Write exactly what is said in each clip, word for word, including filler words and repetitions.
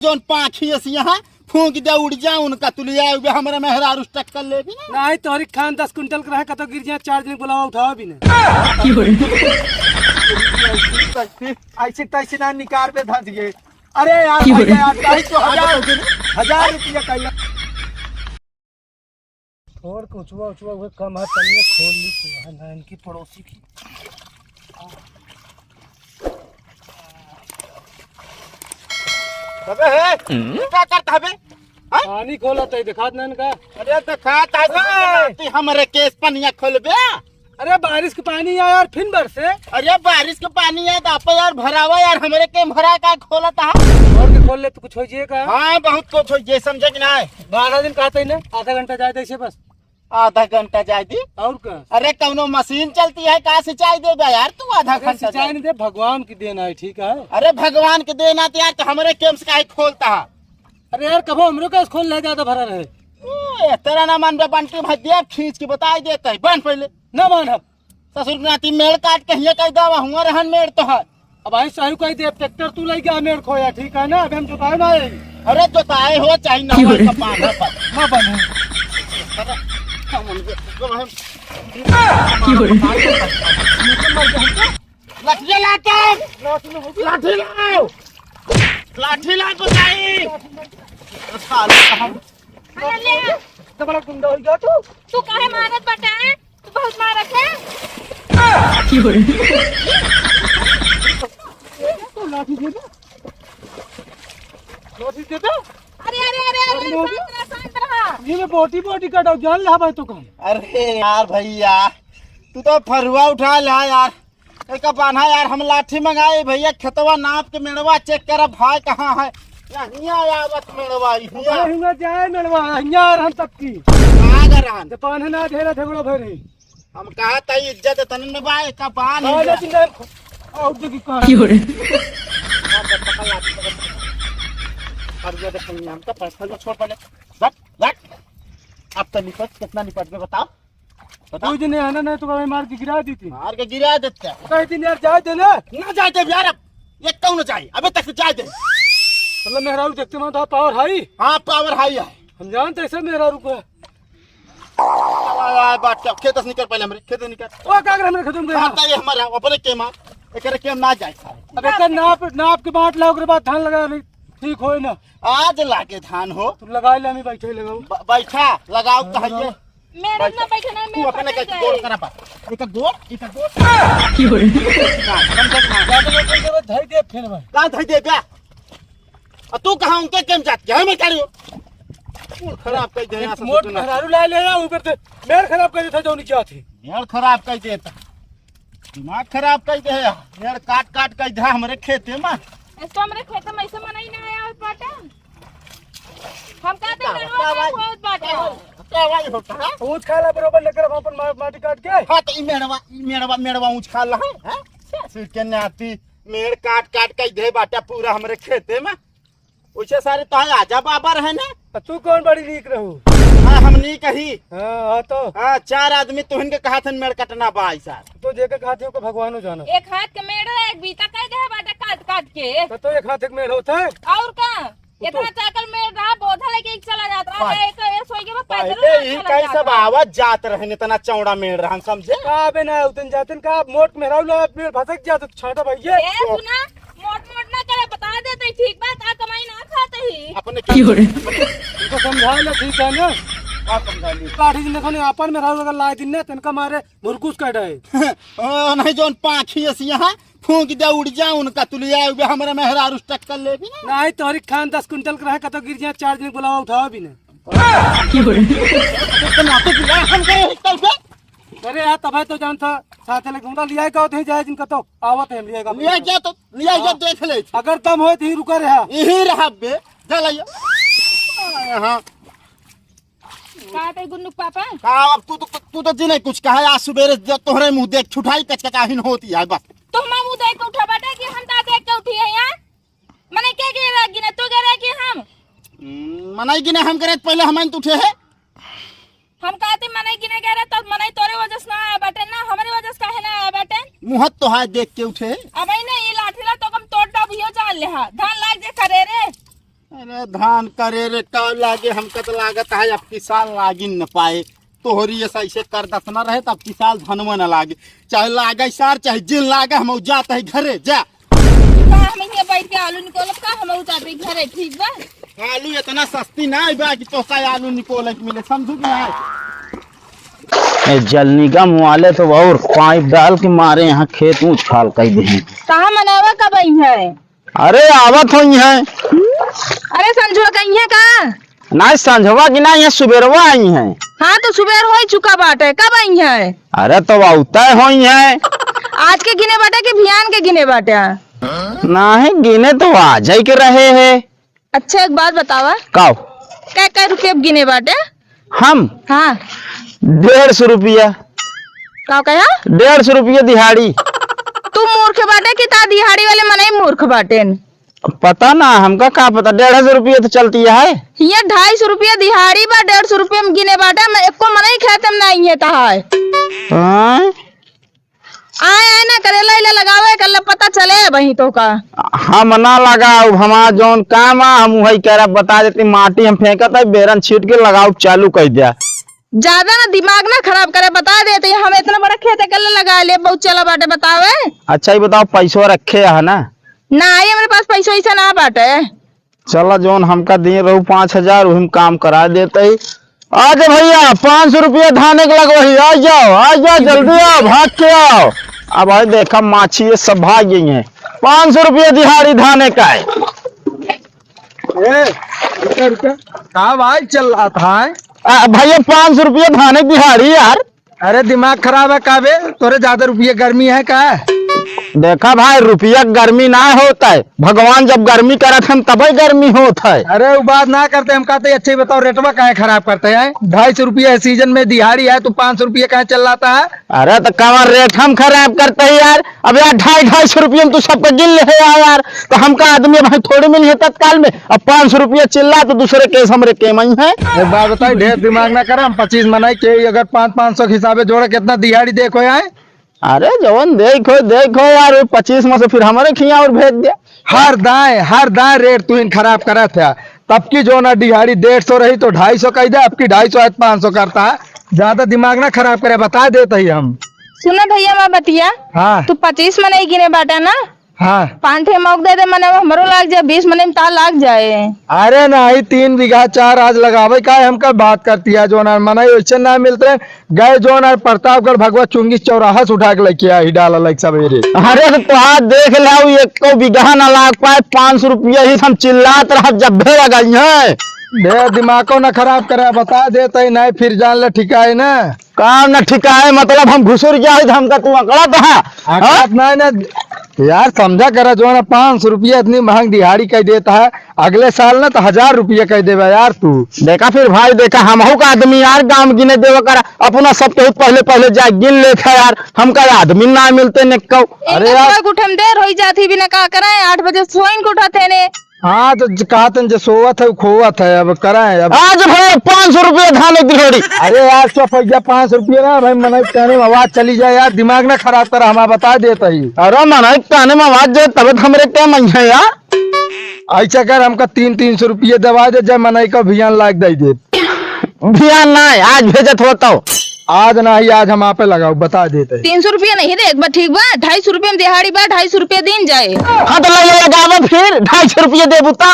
जौन पाखी असी यहाँ फूंक दे, उड़ जा उनका, तू ले आए हुए, हमरा मेहरारू से टक्कर लेबी ना। नहीं, तोहरी खान दस कुंटल के रहे, कतो गिर जाए, चार दिन बुलावा, उठावा भी नहीं। ऐसी तैसी ना निकार पे धंस गए। अरे यार, भैया यार, ताही तो हजार, हजार रुपया का यार। छोड़ के उचुआ, उचुआ हुए कम है, तनिए खोल ली तू, है ना, इनकी पड़ोसी की। अबे हे, हम्म? ये का करता है बे? हाँ? पानी खोला तो दिखात ना इनका। अरे दिखात है, ए! तू हमरे केस पनिया खोलबे? अरे बारिश के पानी आया यार, फिर बरसे। अरे बारिश के पानी आया तो आप यार भरावा यार, हमरे के भरा का खोलत है। और के खोल ले तो कुछ हो जाए का? हाँ, बहुत कुछ हो जाए, समझे कि नहीं? बारह दिन कहते ही ना, आधा घंटा जाए तो ऐसे बस। आधा घंटा जाए दी। और का? अरे कौनो मशीन चलती है का, सिंचाई देबे यार तू आधा अरे घंटा सिंचाई जाए? नहीं दे, भगवान की देन है, ठीक है। अरे भगवान के देन आते यार, तो हमरे केम्स काहे खोलता है? अरे यार, कबो हमरो का खोल ले, ज्यादा भरा रहे। ए, तेरा ना मन बे बंटी भाई, देख खींच के बताई देता है, बन पहले। ना बन हम। ससुर के नाती मेड़ काट के हिया कह दावा, हुआ रहन मेड़ तो है। अब आई साहू कह दे, ट्रैक्टर तू लई गया मेड़ खोया, ठीक है ना? अबे हम जोताए ना आई। अरे जोताए हो चाहे ना हो, का बांधा पर। ना बने। अरे, हम उनको, तो हम लाठी ला तो। लाठी लाओ। लाठी ला तो भाई। साले हम अरे ले। इतना बड़ा गुंडा हो गया तू। तू काहे मारत बाटे, हैं? तू बहुत मारत है। तू लाठी दे दे। लाठी दे दे। अरे, अरे, अरे, अरे, अरे, शांत रहा, शांत रहा। ये में बोटी, बोटी कटाओ, जान ले भाई तो कौन। अरे यार भैया, तू तो फरुआ उठा ला यार। एका बान्हा यार, हम लाठी मंगाए भैया, खेतवा नाप के मेड़वा चेक करब भाई कहाँ है। या हियाँ आवत मेड़वा, हियाँ। अरे हियाँ जाए मेड़वा, हियाँ आ रहन तब की। कहाँ जा रहन? जब बान्हे ना ढेरा झगड़ो भरी। हम कहा था इज्जत तन में बा, एका बान्ह हाँ, जा। लेकिन नहीं, और देखी कहाँ। क्यों रे? पकड़ लाठी, पकड़। और ये देख, हम तो फैसला छोड़ पहले। रख, रख। अब तो निपट, कितना निपट में बताओ? बता। कोई दिन आना नहीं तो कभी मार के गिरा दी थी। मार के गिरा देते। कई दिन यार जाए दे ना। ना जाए दे यार, अब ये कौन जाए? अबे तक जाए दे। मतलब मेहरारू देखते मन तो पावर हाई। हाँ, पावर हाई है। हम जानते ऐसे मेहरारू को। आ, आ, बात क्या? खेत से निकल पहले हमरे, खेत से निकल। ओ, का कर हमरे खेतों में? हाँ, तो ये हमारा अपने के मार, एकरे के ना जाए सारे। अब एक नाप, नाप के बांट ला, ओकरे बाद धान लगा ली, ठीक होई ना। आज लागे धान हो। तू लगा ले, हम बैठे लगाऊ। ब-, बैठा, लगाओ तो है ये। मेरे ना बैठना, तू मैं अपने पकड़ का गई। गोड़ करा पा। एक गोड़, एक गोड़। की हो रही? ना, कम से कम ना। ज्यादा लोग के जरूरत धई दे फिर भाई। का धई दे बे? आ तू कहाँ उनके केम जात के? हमें क्या रही हो? मूड खराब कर दे, एक ऐसा मोट सोचना। घरारू ला ले रहा, ऊपर से मेड़ खराब कर देता, जौन क्या थी। मेड़ खराब कर देता। दिमाग खराब कर दे। मेड़ काट काट कर दे हमरे खेते में। इसको हमरे खेते में ऐसे मनई ना आया और पाटे। हम कहते हैं, का, का भाई? बहुत बाटे। का भाई होता है? ऊँच खा ला बरोबर लेकर हम अपन मा-, माटी काट के। हाँ, तो ई मेड़वा, ई मेड़वा, मेड़वा ऊँच खा ला है, हैं? सिर के नाती, मेड़ काट काट के दे बाटा पूरा हमरे खेते में। वैसे सारे तो है आजा बाबा रहे ने। आ तू कौन बड़ी नीक रहू? हाँ, हम नीक ही। हाँ, हाँ तो। हाँ, चार आदमी तुहन के कहा थे मेड़ कटना बा ऐसा। तो जेके कहा थे ओके भगवानो जाना। एक हाथ के मेड़ है, एक बीता कह दे बाटा काट काट के। तो, तो एक हाथ एक मेड़ होता है। और का? तो इतना चाकल में रहा, बोझा लेके एक चला जात रहा, पाए। एक, एक सोई के बाद पैदल पहले ही चला कहीं जात सब रहा। आवत जात रहन, इतना चौड़ा मेड़ रहन, समझे? का बे ना, उतन जातन का, मोट मेहरारू ला, मेड़ भसक जात, छाटा भैया। ए, सुना, मोट मोट ना करे, बता देते, ठीक बा, का कमाई ना खाते ही। अपने की हो रहे? इनको समझा ले, ठीक है ना? का समझा ले? लाठी दिन देखो ने, अपन मेहरारू अगर लाए दिन ना, तनका मारे मुरकुस काटे। ओ, नहीं, जौन पाखी असी यहाँ फूंक दे, उड़ जा उनका, तू ले आए हुए, हमरा मेहरारू से टक्कर लेबी ना। नहीं, तोहरी खान दस कुंटल के रहे, कतो गिर जाए, चार दिन बुलावा, उठावा भी ना। की हो रही? तो नाते बुला, हम गए हैं कल बे। अरे यार, तब है तो जानता, साथ लेके उनका लिया का होते हैं, जाए जिनका तो आवत है, लिया का। लिया गया तो, लिया गया, हाँ। देख ले। अगर दम होए तो ही रुका रहा। यही रहा बे, चल आइए। हाँ। का तई गुन्नू के पापा? का अब तू तो, तू तो जी नहीं कुछ कहा, आज सुबेरे जब तोहरे मुंह देख छुटाई कचका काहिन होती है बस। तो हम मुंह देख के उठा बाटे कि हम ता देख के उठी है यार? मने के के रह गिने, तू के रह कि हम? हम्म, मनई गिने हम करे पहले हम तो उठे है। हम कहते मनई गिने के रहे तो मनई तोरे वजह से ना आया बाटे ना, हमरे वजह से काहे ना आया बाटे? मुहत तो है देख के उठे है। अब ही नहीं, ये लाठी ला तो हम तोड़ डाब यो जान ले हा। धान लाग जे करे रे। धान करे रे, का लागे, हमका तो लागत है अब की साल लागिन न पाए। तोहरी ऐसा ऐसे कर दस न रहे, तब की साल धनवा न लागे। चाहे लागे सार, चाहे जिन लागे, हम जात है घरे, जा। का हम इहाँ बैठ के आलू निकालब का? हम जाते घरे, ठीक बा? आलू इतना सस्ती ना बा कि तोका आलू निकोले के मिले, समझू कि ना? ए, जल निगम वाले तो और पाइप डाल के मारे यहाँ खेत उछाल कर दे हैं। कहाँ मनावा कब आई है? अरे, आवत होई हैं। अरे, संझवा कहीं है का? नाहीं, संझवा की नाहीं, ये सुबेरवा आई हैं। हाँ, तो सुबेर हो ही चुका बाटे, कब आई हैं? अरे, तो आवते होई हैं। आज के गिने बाटे कि बिहान के गिने बाटे? नाहीं, गिने तो आज ही के रहे हैं। अच्छा, एक बात बतावा। काव? कै कै रुपये गिने बाटे? हम? हाँ। डेढ़ सौ रुपया। का कहा? डेढ़ सौ रुपया दिहाड़ी। तू मूर्ख बाटे कि ता दिहाड़ी वाले मनई मूर्ख बाटेन? पता ना, हमका का पता, डेढ़ सौ रुपया तो चलती है। ये ढाई सौ रुपया दिहाड़ी बा, डेढ़ सौ रुपया में गिने बाटे, मैं एको मनई खेते में नहीं है तहाय। हाँ? आए, आए ना, करेला इला लगावे, कल्ला पता चले वहीं तो का। हम ना लगाउब, हमार जौन काम आ, हम वही करब, बता देती, माटी हम फेंकत है, बेरन छीट के लगाउब, चालू कर दिया। ज्यादा ना दिमाग ना खराब करे, बता देती, हम इतना बड़ा खेत है, कल्ला लगा ले, बहुत चला बाटे, बतावे। अच्छा, ये बताओ, पैसवा रखे है ना? ना, ये मेरे पास पैसा वैसा ना बाटे। चला, जौन हमका दिए रहू पाँच हजार, वही में काम करा देते ही। आ जा भैया, पाँच सौ रुपया धाने के लगवही, आ जाओ, आ जाओ, जल्दी आओ, भाग के आओ। अब भाई देखा, माछी ये सब भाग गई हैं। पाँच सौ रुपया दिहाड़ी धाने का है। ए, रुका, रुका। का भाई चल रहा था, हैं? आ, भैया, पाँच सौ रुपया धाने दिहाड़ी यार। अरे दिमाग खराब है का बे? तोरे ज्यादा रुपया गर्मी है का? देखा भाई, रुपया गर्मी ना होत है, भगवान जब गर्मी करत हन तबे गर्मी होत है। अरे वो बात ना करते, हम कहते अच्छे ही बताओ, रेटवा काहे खराब करते हैं? ढाई सौ रुपया है, सीजन में दिहाड़ी है, तू पाँच सौ रुपया काहे चल लाता है? अरे तो कवन रेट हम खराब करते हैं यार? अब यार ढाई ढाई सौ रुपया में तू सबका गिन ले है यार, तो हमका आदमी भाई थोड़ी मिली है तत्काल में। अब पाँच सौ रुपया चिल्ला तो दूसरे केस हमरे के मई है। एक बात बताई, ढेर दिमाग ना करा, हम पच्चीस मनई के अगर पाँच पाँच सौ के हिसाबे जोड़े कितना दिहाड़ी देखो आए। अरे जवन देखो देखो यार, वो पच्चीस में से फिर हमरे खिया और भेज दे। हर दाएं हर दाएं रेट तू इन खराब करत है। तब की जो ना दिहाड़ी डेढ़ सौ रही तो ढाई सौ कह दे, अब की ढाई सौ है तो पाँच सौ करता है। ज्यादा दिमाग ना खराब करे, बता देते ही हम। सुना भैया, मैं बतिया। हाँ। तू पच्चीस मनई गिने बाटा ना? हाँ। पाँच ठे मौक दे दे, मने हमरो लाग जाए, बीस मने में ता लाग जाए। अरे नहीं, तीन बीघा चार आज लगावे का है, हमका बात करती है, जो ना मने वैसे ना मिलते हैं। गए जो ना प्रतापगढ़ भगवा चुंगी चौराहा से उठा के लेके आई, डाला लाइक सवेरे। अरे तो तोहार देख ले, उ एको बीघा ना लाग पाए, पाँच सौ रुपया ही हम चिल्लात रह जब भी लगाई है। दे दिमागो ना खराब करे, बता देते ही नहीं, फिर जान ले ठिकाए ना। काम न ठिकाए, मतलब हम घुसुर जाए तो हमका तू अकड़त हा? अकड़त हाँ? नहीं ना यार, समझा करा, जो ना पाँच सौ रुपया इतनी महंग दिहाड़ी कह देता है, अगले साल ना तो हजार रुपया कह देबा यार तू। देखा फिर भाई, देखा हमहू का आदमी यार, गाँव गिने देवा करा, अपना सब केहू पहले पहले जाए गिन लेत है यार, हमका आदमी ना मिलते ने कौ। अरे इनका यार। सोए के उठे में देर होई जात ही, बिना का करे, आठ बजे सोइन के उठत है ने। हाँ, तो ज-, कहा तन जे सोवत है, उ खोवत है, अब कराएं अब। आज भैया पाँच सौ रुपया धान एक दिहोड़ी। अरे यार, चुप हो जा, पाँच सौ रुपया ना भाई, मनई के कहने में आवाज चली जाए यार, दिमाग ना खराब कर, हमारा बता देता ही। अरे मनई के कहने में आवाज जाए, तब तो हमरे क्या मन है यार। ऐसा कर, हमका तीन, तीन सौ रुपया दबा दे, जब मनई का भियान लाग दे दे। भियान ना है, आज भेजत हो तो। आज नाही, आज हम आपे लगाओ, बता देते। तीन सौ रुपया नहीं दे, एक बार ठीक बा, ढाई सौ रुपया में दिहाड़ी बा, ढाई सौ रुपया दिन जाए। हाँ, तो ले, ले, लगावा फिर, ढाई सौ रुपया देबू तो।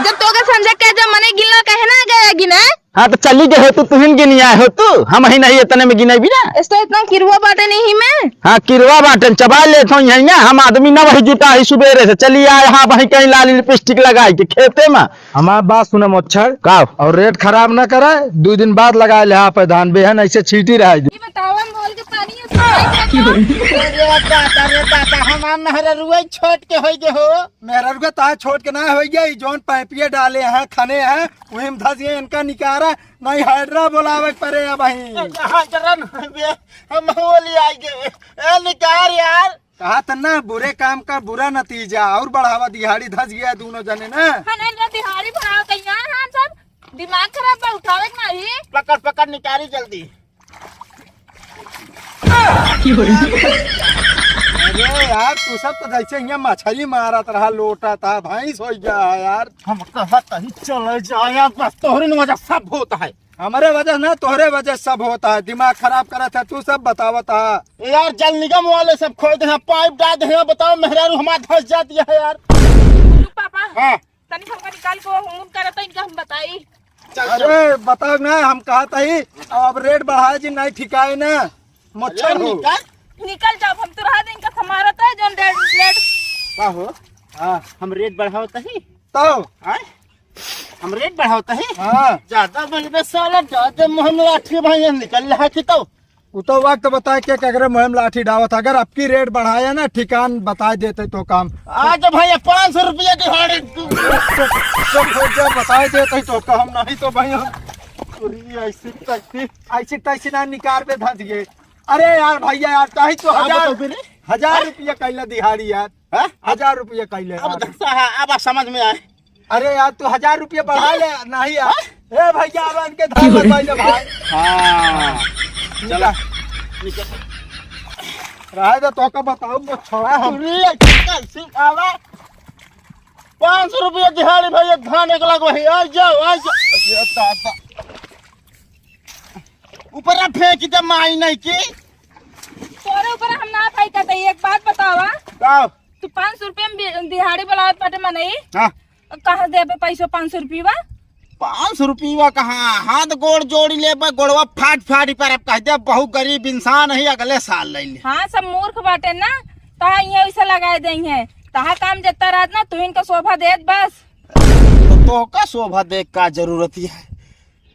जब तो के समझा के जब मने गिनला कहे ना गया गिने। हाँ, तो चली गए हो तू, तुहिन गिनी आए हो तू, हम ही नहीं इतने में गिने भी ना। इस तो इतना किरवा बाटे नहीं में। हाँ, किरवा बाटे, चबा लेत हो यहीं ना, हम आदमी ना वही जुटा है सुबेरे से, चली आए, हाँ, वही कहीं लाली लिपस्टिक लगाई के खेते में। हमार बात सुने मच्छर। का? और रेट खराब ना करे, दू दिन बाद लगा ले आप धान, बेहन ऐसे छीटी रह दे। ई बतावा, मोल के पानी है, सुनाई देता। अरे दादा, रे दादा, हमार मेहररुआ छोट के होई गे हो। मेहररुआ तार छोट के ना होई गे, ई जौन पाइपिया डाले हैं, खने हैं, वही में धस गए, इनका निकारा, नहीं हाइड्रा बोलावे के परे अब ही। हाइड्रा ना बे, हम होली आई गे। ए, निकार यार। कहा त ना, बुरे काम का बुरा नतीजा, और बढ़ावा, दिहाड़ी धस गया दोनों जने ना। हने ना दिहाड़ी बढ़ावा त यहाँ हम सब दिमाग खराब बा, उठावे के नाही। पकड़, पकड़, निकारी जल्दी। अरे यार, तू सब तो जैसे हियाँ मछली मारत रहा, लोटा था, भैंस हो गया है यार। हम कहत ही चले जाए यार, बस तोहरे न वजह सब होता है। हमरे वजह ना, तोहरे वजह सब होता है। दिमाग खराब करत है तू, सब बतावत है। ए यार, जल निगम वाले सब खोद हैं, पाइप डाल दे हैं, बताओ, मेहरारू हमार धस जाती है यार। गुड्डू पापा, हाँ। तनी हमका निकाल के वो हुन करत है, इनका हम बताई। चल, चल। अरे बताओ ना, हम कहत ही, अब रेट बढ़ाए जी, नहीं ठिकाए ना, मच्छर अरे हो। निकाल। निकल जाओ, हम तो रहा दे इनका समारत है, जौन रेट, रेट। का हो? हाँ। हम रेट बढ़ावत ही? तो? हाँ? हम रेट बढ़ावत ही? हाँ। ज्यादा बोलबे साला, ज्यादा मुँह में लाठी भाई, निकल रहा कि तो। उ तो वक्त बताए के केकरे मुँह में लाठी डावत। अगर अबकी रेट बढ़ाया ना, ठिकान बताए देते तो काम। आज भैया पाँच सौ रुपया दिहाड़ी। तो फिर जब बताए देते तो काम, नहीं तो भैया। अरे ऐसी तैसी, ऐसी तैसी ना निकार पे धंस गए। अरे यार भैया यार, चाहे तो हाँ, हजार, बताओ फिर। हजार रुपया कैला दिहाड़ी यार। हाँ? हजार रुपया कैले अब यार। धंसा है, अब समझ में आए। अरे यार, तू हजार रुपया बढ़ा ले, नहीं यार। ए भैया, अब इनके धान लगवाई ले भाई। हाँ। चला। रहे दे, तोका बताऊँ, वो छोड़ा हम। अरे, कैसे आवा? पाँच सौ रुपया दिहाड़ी भैया, धान एक लाख वही। आ जाओ, आ जाओ। अरे दादा। ऊपर फेंक दे माई नहीं की। तोरे ऊपर हम ना फेंकत हई, एक बात बतावा। का? तू पाँच सौ रुपया में बि-, दिहाड़ी बोलावत बाटे मनई। हाँ। कहाँ देबे पैसो पाँच सौ रुपया? पाँच सौ रुपया कहाँ? हाथ गोड़ जोड़ी लेबे, गोड़वा फाट फाट पर अब कह दे, बहुत गरीब इंसान है, अगले साल ले ले। हाँ, सब मूर्ख बाटे ना, तहा इहे वैसे लगाए देइहे। तहा काम जत्ता रहत ना, तू इनका शोभा देत बस। तो तोहका शोभा देख का जरूरत है?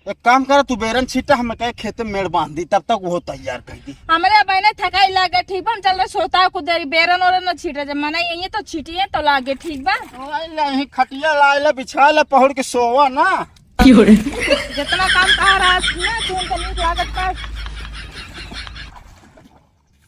एक काम कर, तू बेरन छीटा, हम कहे खेते में मेड़ बांध दी, तब तक वो तैयार कर दी। हमरे बहने थकाई लागे, ठीक बा, हम चल रहे सोता कुछ देरी, बेरन ओरन न छीटे, जब मना यही तो छीटिए तो लागे, ठीक बा? ओए, नहीं, खटिया लाए ले, बिछा ले, पहुड़ के सोवा ना। जितना काम कहा रहा ना, तू उनका नीक लागत बा।